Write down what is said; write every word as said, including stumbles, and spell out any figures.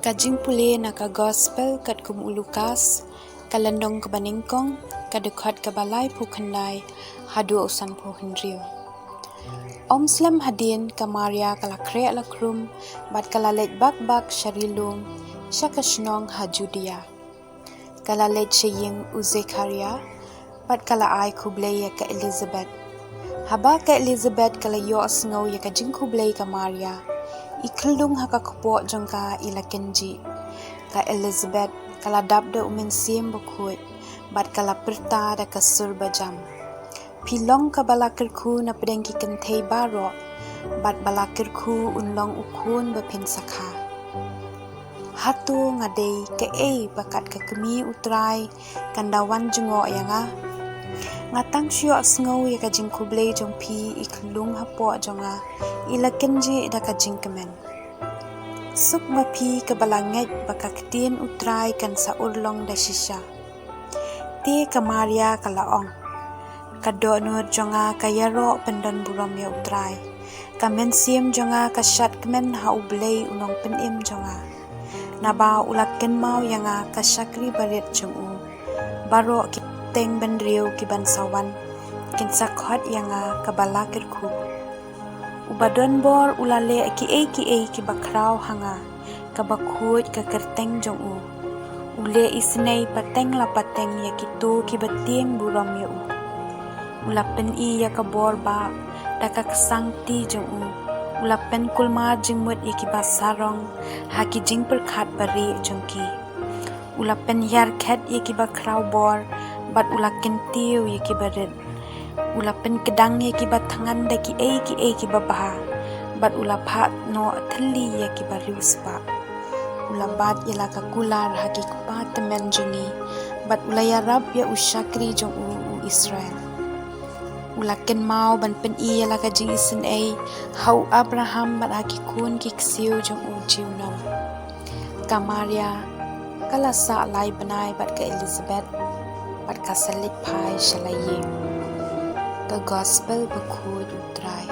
Ka jingpule na ka Gospel katkum u Lukas, ka lynnong kaba nyngkong, ka dkhot kaba laiphew khyndai haduh u sanphew hynriew. Ym slem hadien, ka Maria ka la khreh la khrum bad ka la leit bak bak sha ri lum, sha ka shnong ha Judia. Ka la leit sha ïing u Zekharia bad ka la ai khublei ïa ka Elizabeth. Haba ka Elizabeth ka la ïohsngew ïa ka jingkhublei ka Maria, i khyllung ha ka kpoh jong ka i la kynjih. Ka Elizabeth ka la dap da u Mynsiem Bakhuid bad ka la pyrta da ka sur bajam: Phi long kaba la kyrkhu napdeng ki kynthei baroh, bad ba la kyrkhu un long u khun ba phin sa kha. Hato nga dei kaei ba kat ka kmie U Trai kan da wan jngoh ïa nga? Nga tang shu ïohsngew ïa ka jingkhublei jong phi i khyllung hapoh jong nga i la kynjih da ka jingkmen. Suk ma phi kaba la ngeit ba ka ktien U Trai kan sa urlong da shisha. Te ka Maria ka la ong: Ka dohnud jong nga ka ïaroh pyndonburom ïa U Trai. Ka mynsiem jong nga ka shad kmen ha U Blei U Nongpynim jong nga, naba u la kynmaw ïa nga ka shakri barit jong u. Baroh ki teng bynriew ki ban sa wan kin sa khot ïa nga kaba la kyrkhu. Uba donbor u la leh kiei kiei kiba khraw ha nga, kaba khuid ka kyrteng jong u. U leh isynei pateng la pateng ïa kito kiba tieng burom ïa u. U la pyni ïa ka bor bah da ka ksangkti jong u. U la pynkulmar jingmut ïa kiba sarong ha ki jingpyrkhat barieh jong ki. U la pynhiar khet ïa kiba khraw bor bad u la kyntiew ïa kiba rit. U la pynkdang ïa kiba thngan da kiei kiei kiba bha bad u la phah noh thylli ïa kiba riewspah. U la bat ïa la ka kular ha ki kpa tymmen jong ngi bad u la ïarap ïa u shakri jong u, u Israel. U la kynmaw ban pyni ïa la ka jingisynei ha u Abraham bad ha ki khun ki ksiew jong u junom. Ka Maria ka la sah lai bnai bad ka Elizabeth bad ka sa leit phai sha la ïing. Ka Gospel Bakhuid U Trai.